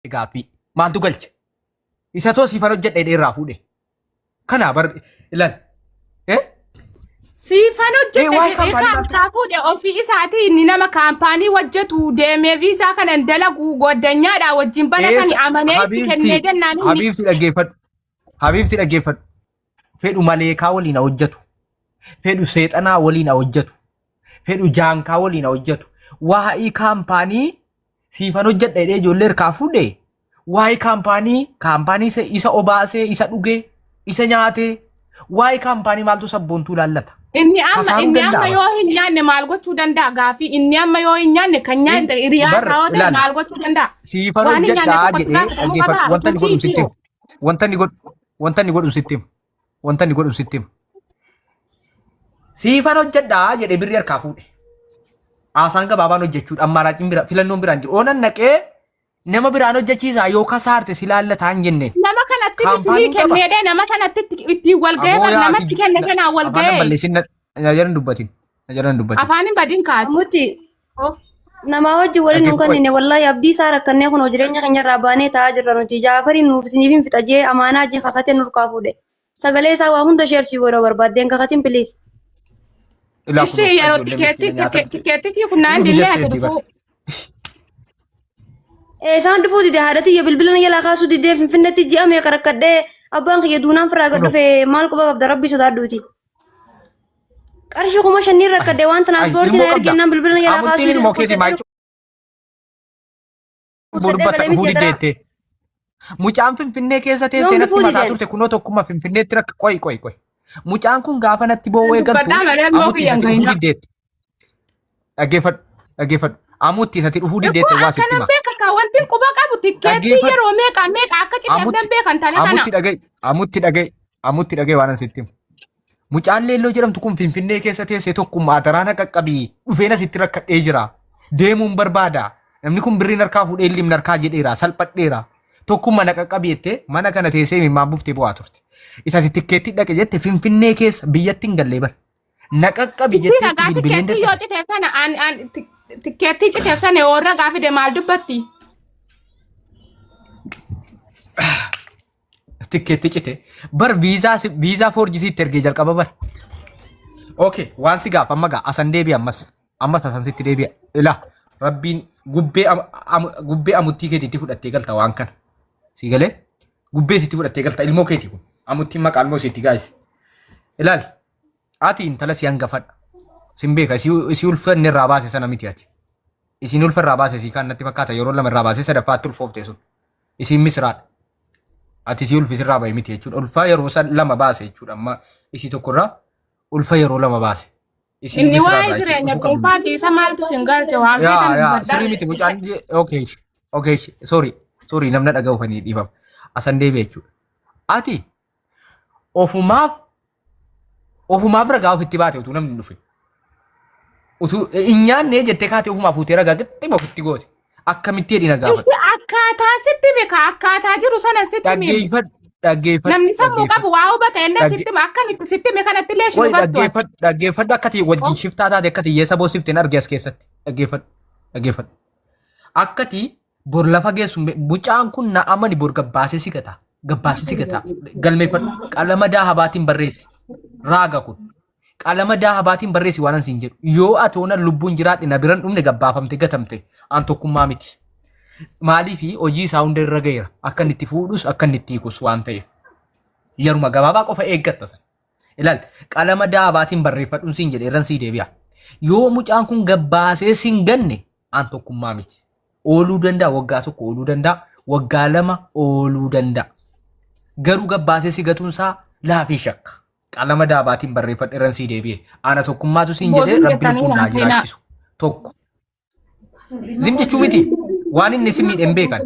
Gaaffii. Maaltu galche? Isa too siifan hojjedha jedhee irraa fuudhe. Kana bar ilaal. Eh? Siifan Eh, hojjedha waa'ee jedhee kaampaanii maaltu? kaartaa fuudhe ofii isaatii inni nama kaampaanii hojjetu deemee viizaa kana hin dalagu goddanyaadha wajjin banatani Eessa amanee itti kennee Habiibti jennaan inni Habiibti dhaggeeffadhu. Habiibti dhaggeeffadhu. Fedhu maleekaa waliin haa hojjetu. Fedhu seexanaa waliin haa hojjetu. Fedhu jaankaa waliin haa hojjetu. Waa'ee kaampaanii siifan hojjedha jedhee ijoollee harkaa fuudhe waa'ee kaampaanii kaampaanii isa obaasee isa dhugee isa nyaatee waa'ee kaampaanii maaltu sabboontuu laallata. Inni amma Kasaaruu inni amma danda'a. yoo hin nyaanne maal gochuu danda'a gaafii inni amma yoo hin nyaanne kan nyaanne hiriyaa Bar isaa yoo ta'e ilaali maal gochuu danda'a? siifan Waan hin nyaanne hojjedhaa tokkotti jedhee gaafatamuu dhaggeeffadhu qabaa wanta utuu inni godhu sitti chiitii hima. Wanta inni godhu wanta inni godhu sitti hima. Wanta inni godhu sitti hima. Siifan hojjedhaa jedhee birrii harkaa fuudhe. Haasaan gabaabaan hojjechuudha. Ammaaraaciin bira filannoon biraan jiru. Oonan naqee nama biraan hojjechiisaa yoo kasaarte si laallataa hin jenneen. Nama kanatti isinii Kaampaaniin qaba. kenneedha nama kanatti ittiin wal ga'ee Aboo bar yaa namatti kenne kanaan wal afaan nan ga'ee balleessin na jalan dubbatin. Na jalan dubbatin. afaan hin badin kaati. Amutti namaa wajjin waliin nu Dhaggeeffadhu. kennine wallaahi abdii isaa rakkannee kunoo jireenya keenya irraa baanee taa'aa jirra nuti Jaafariin nuuf isiniif hin fixa jee amaanaa jee kakatee nurkaa fuudhe. Sagalee isaa waa hunda sheer sii godha barbaaddeen kakatin please. Ilaa Ishee kunoo yeroo ijoollee tikeetti miskiina nyaata tikeetti sii kunnaan dhufu dillee ati jetteetti bar. dhufuu. Isaan dhufuu dide haadha tiyya bilbila na jalaa kaasuu didee finfinnetti ji'a meeqa rakkadhee abbaan kiyya duunaan firaa gad Kunoo. dhufe maal quba qabda rabbii sodaadhuuti. Qarshii 5000 Ay rakkadhe waan ay tiraanspoortii ilmoo na qabda. ergennaan bilbila na jalaa kaasuu Amuttiin dide ilmoo keetii dhukkubsadhee maal dhukkubsadhee dubbata galee dhufuu miti adaraa. diddeette. Mucaan Finfinnee keessa Yoom teessee natti dhufuu mataa dideen? turte kunoo tokkummaa Finfinneetti rakka qoy qoy qoy. Mucaan kun gaafa natti boo'uu eegaltu Dubbadhaa malee immoo amutti kiyya hin isatti dhufuu gahinaa. diddeette. Dhaggeeffadhu dhaggeeffadhu. Amutti isatti dhufuu Ikkoo diddeette waa sitti akkanan hima. beeka kaa wanti quba qabu tikkeettii Dhaggeeffadhu yeroo meeqa meeqa akka cite amutti akkan beekan tana kana. amutti dhaga'i amutti dhaga'i amutti dhaga'i waan an sitti himu. Mucaan leelloo jedhamtu kun Finfinnee keessa teessee tokkummaa adaraa na qaqqabii dhufeen asitti rakkadhee jira. Deemuun barbaada. Namni kun birriin harkaa fuudhee limna harkaa jedheera salphadheera. Tokkummaa na qaqqabii jettee mana kana teessee imimmaan buuftee bu'aa turte. Isa ati tikkeetti dhaqe jette Finfinnee keessa biyyatti hin gallee bara. Na qaqqabi Itti jettee itti ragaa bilbileen tikkeettii yoo dadhabe. citeef sana an an tikkeettii citeef sana yoo ragaa fide maal dubbatti? Tikkeetti cite. Bar viizaa viizaa foorjisii itti ergee jalqaba bar. Okay, waan si gaaf amma gaa asan deebi'a ammas. Ammas asan sitti deebi'a. Ilaa rabbiin gubbee gubbee amuttii keetiitti fudhattee galta waan kana. Si galee gubbee sitti fudhattee galta ilmoo keeti kun. Amuttiin maqaa ilmoo sitti gaayis. Ilaali ati intala si hangafadha. Sin beeka isii ulfa inni irraa baase sana miti ati. Isiin ulfa irraa baase sii kaan natti fakkaata yeroo lama irraa baase sadaffaatti ulfoofte sun. Isiin misraadha. Ati isii ulfi sirraa bahe miti jechuudha. Ulfa yeroo san lama baase jechuudha. Amma isii tokkorraa ulfa yeroo lama baase. Isiin Inni misraarraa waa'ee jechuudha. jireenya Dhufuu qabdu. dhuunfaati isa maaltu sin galche waan Yaa feetan yaa dubbadhaa. sirrii miti mucaan okay okay sorry sorry namna dhaga'uufanii dhiifama. Asan deebi'e jechuudha. Ati ofumaaf ofumaaf ragaa ofitti baate utuu namni hin dhufin. Utuu hin nyaanne jettee kaatee ofumaa fuutee ragaa qixxima ofitti goote. Akkamitti jedhi na gaafadhu. Isti akkaataa sitti hime ka akkaataa jiru sana sitti hime. Dhaggeeffadhu dhaggeeffadhu Namni sammuu dhaggeeffadhu. qabu waa hubata inni Dhagge- sitti hime akkamitti sitti hime kanatti illee Qoy ishin hubattu ati. dhaggeeffadhu dhaggeeffadhu akka ta'e wajjin shiftaa taate akka ta'e saboo sifteen arge as keessatti dhaggeeffadhu dhaggeeffadhu. Akka ta'e bor lafa geessu mucaan kun na amani bor gabbaasee si gata gabbaasee si gata galmeeffadhu qalama daahabaatiin barreessi raaga kun qalama daahabaatiin barreessi waan an siin jedhu yoo ati ona lubbuun jiraadhe na biran dhumne gabbaafamte gatamte an tokkummaa miti maaliifi hojii isaa hunda irra ga'eera akka inni itti fuudhus akka inni itti hiikus waan ta'eef yeruma gabaabaa qofa eeggatta sana. Ilaal qalama daabaatiin barreeffadhuun siin jedhe irran sii deebi'a. Yoo mucaan kun gabbaasee siin ganne an tokkummaa miti. Ooluu danda'a waggaa tokko ooluu danda'a waggaa lama ooluu danda'a. Garuu gabbaasee si gatuun isaa laafii shakka. Qalama daabaatiin barreeffadhe irran sii deebi'e. Ana tokkummaatu siin jedhee Boozin rabbi jettanii lubbuun naa naan seenaa. jiraachisu. Tokko. Zim jechuu miti. Waan inni si miidhe hin beekan.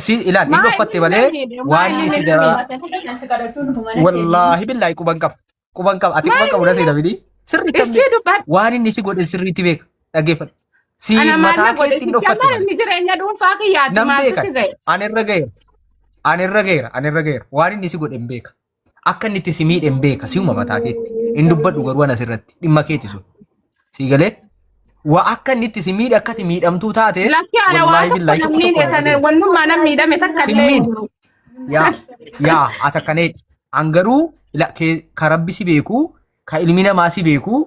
Si ilaal inni Maa uffatte inni malee na miidhe? Maa waan inni inni si na jaraa miidhe? wallaahi billaahi quban qaba. Quban qaba. Ati Maa quban qabu inni na seeta miti. Sirriitti hin Ishii beeka. dubbadhu. Waan inni si godhe sirriitti beeka. Dhaggeeffadhu. Si Ana maal mataa na godhe keetti hin sitti dhoffatte amma malee. inni jireenya dhuunfaa kiyyaati Nan maaltu beekan. si ga'e? Ani irra ga'eera. Ani irra ga'eera. Ani irra ga'eera. Waan inni si godhe hin beeka. Akka inni itti si miidhe hin beeka. Si'uma mataa keetti. Hin dubbadhu garuu ana sirratti. Dhimma keeti sun. Sii galee? Waa akka inni itti si miidhe akka ati miidhamtuu taate Lakki ana waa wallaahi tokko billaahi nan tokko tokko miidhe na tana dhageessa. wannummaa nan miidhame takka Si illee hin miidhe. jiru. Yaa yaa ati akkaneeti. An garuu ila kee ka rabbi si beeku ka ilmi namaa si beeku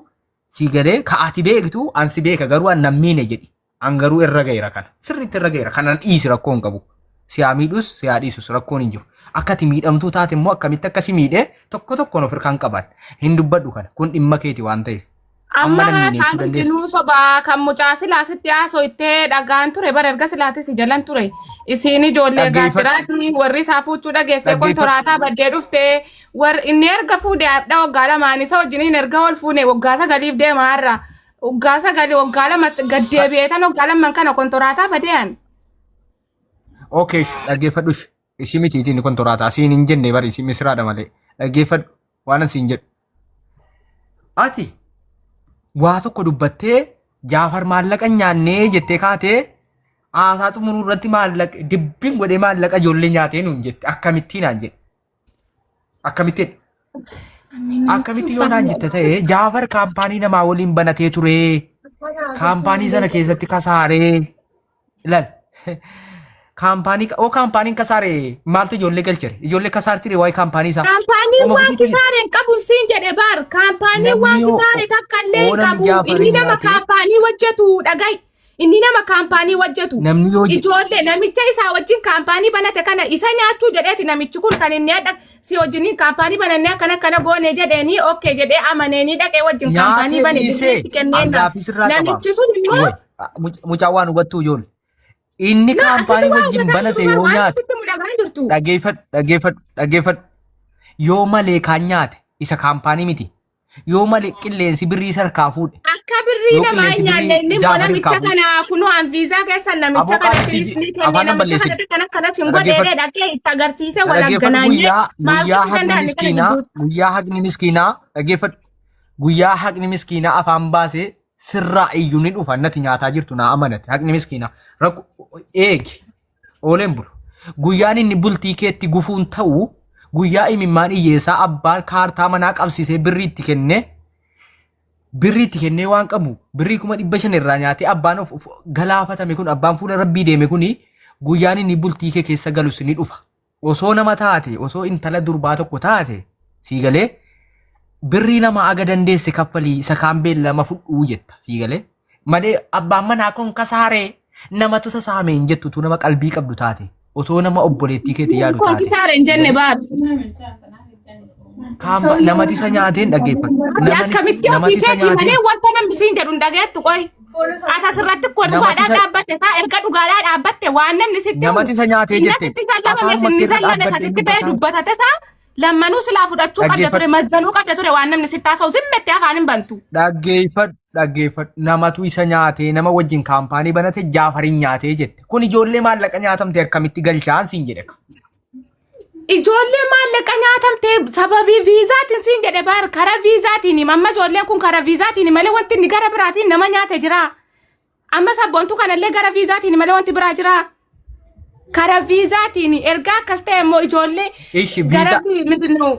si galee ka ati beektu an si beeka garuu an nan miine jedhi. An garuu irra ga'eera kana. Sirriitti irra ga'eera. Kanan dhiisi rakkoo hin qabu. Si haa miidhus si haa dhiisus rakkoon hin jiru. Akka ati miidhamtuu taate immoo akkamitti akka si miidhe tokko tokkoon of hirkaan qaban. Hin dubbadhu kana. Kun dhimma keeti waan ta'eef. Amma Amma nan miine jechuu isaan dandeessa. hundinuu sobaa kan mucaa silaa sitti haasoo ittee dhagaan ture bara erga silaati si jalan ture. Isiin ijoollee Dhaggeeffadhu. gaattiraati warri isaa fuuchuu dhageesse Dhaggeeffadhu. kontoraataa baddee dhufte warri inni erga fuudhe hadha waggaa lamaan isa wajjiniin erga ol fuune waggaa sagaliif deema har'a. Waggaa sagali waggaa lama gad deebi'ee tan waggaa lamaan kana kontoraataa badee'an. Okay, dhaggeeffadhu. Ishii mitiitiin kontoraataa siin hin jenne bari ishii misiraadha malee. Dhaggeeffadhu waan an siin jedhu. Ati waa tokko dubbattee Jaafar maallaqa hin nyaannee jettee kaatee haasaa xumuruu irratti maallaqa dibbiin godhee maallaqa ijoollee nyaatee nuun jette akkamittiin naan jedhe. Akkamittiin? Akkamitti yoo naan jette ta'e Jaafar kaampaanii namaa waliin banatee ture. Kaampaanii sana keessatti kasaaree. Ilaal. Kaampaanii oo kaampaaniin kasaare maaltu ijoollee galchere? Ijoollee kasaartire waa'ee kaampaanii isaa. Kaampaaniin Oma waan guutuu kisaare hin qabu siin jedhe baar. Kaampaaniin Namni waan yoo kisaare takka illee oo hin namni qabu. Jaafariin Inni nama nyaatee kaampaanii hojjetu dhaga'i. Inni nama kaampaanii hojjetu. namni yoo Ijoollee namicha isaa wajjin kaampaanii banate kana isa nyaachuu jedheeti namichi kun kan inni hadha si wajjiniin kaampaanii banannee akkana akkana goone jedheeni okkee jedhee amaneenii dhaqee wajjin kaampaanii nyaatee bane dhiisee jedhee itti kenneenna. hangaafii sirraa qaba. Namichi sun immoo Way, mucaan waan hubattuu ijoollee. Inni na asitti kaampaanii waa wajjin hubataa banate jiru yoo waan nyaate sitti mudhagaa jirtu. dhageeffadhu dhageeffadhu dhageeffadhu yoo malee kaan nyaate isa kaampaanii miti. Yoo malee qilleensi birrii sarkaa fuudhe. Akka birrii Yoo namaa hin qilleensi nyaanne birrii inni immoo Jaafar namicha irkaa fuudhe. kana kunoo an viizaa keessan namicha Aboo kanatti qaalitti lisnii kennee afaan nan namicha balleessin. kanatti kan akkanas hin Dhaggeeffadhu. godheedhe dhaqee itti agarsiise wal Dhaggeeffadhu agganaanyee guyyaa maal guyyaa gochuu haqni danda'an kana miskiinaa gidduutti. guyyaa haqni miskiinaa dhaggeeffadhu guyyaa haqni miskiinaa afaan baasee sirraa iyyuu ni dhufa natti nyaataa jirtu naa amanate haqni miskiinaa rakko eegi ooleen bulu guyyaan inni bultii keetti gufuun ta'u guyyaa imimmaan hiyyeessaa abbaan kaartaa manaa qabsiisee birrii itti kennee birrii itti kennee waan qabu birrii 500,000 irraa nyaatee abbaan of galaafatame kun abbaan fuula rabbii deeme kun guyyaan inni bultii kee keessa galus ni dhufa. Osoo nama taate osoo intala durbaa tokko taate sii galee birrii nama aga dandeesse kaffalii isa kaan beellama fudhuu jetta sii galee malee abbaan manaa kun kasaaree namatu sasaame hin jettu utuu nama qalbii qabdu taate osoo nama obboleettii keetti yaadu Kun taate kisaare hin sii jenne galee baar. Kaamba namati isa nyaateen dhaggeeffadhu. Ati Namani akkamitti ofii namati isa keetii nyaateen malee wanta namni siin jedhu hin dhageettu qoy. Ati asirratti koo namati dhugaadhaa isa dhaabbatte isaa erga dhugaadhaa dhaabbatte waan namni sitti himu namati isa nyaatee inni jette asitti sallabame afaan inni makeerra sallame dhaabbattee asitti ba'ee dubbataa dubbatate isaa lammanuu silaa fudhachuu qabda ture dhaggeeffadhu. mazzanuu qabda ture waan namni sitti haasa'u zimmettee afaan hin bantu. Dhaggeeffadhu dhaggeeffadhu namatu isa nyaatee nama wajjin kaampaanii banate jaafarin nyaatee jette. Kun ijoollee maallaqa nyaatamte akkamitti galchaan siin jedhe. Ijoollee maallaqa nyaatamte sababii viizaatiin siin jedhe baar karaa viizaatiin amma ijoolleen kun karaa viizaatiin malee wanti inni gara biraatiin nama nyaate jira. Amma sabboontuu kanallee gara viizaatiin malee wanti biraa jira. Karaa viizaatiin ergaa akkas ta'e immoo ijoollee Ishi gara viizaa mindinuu.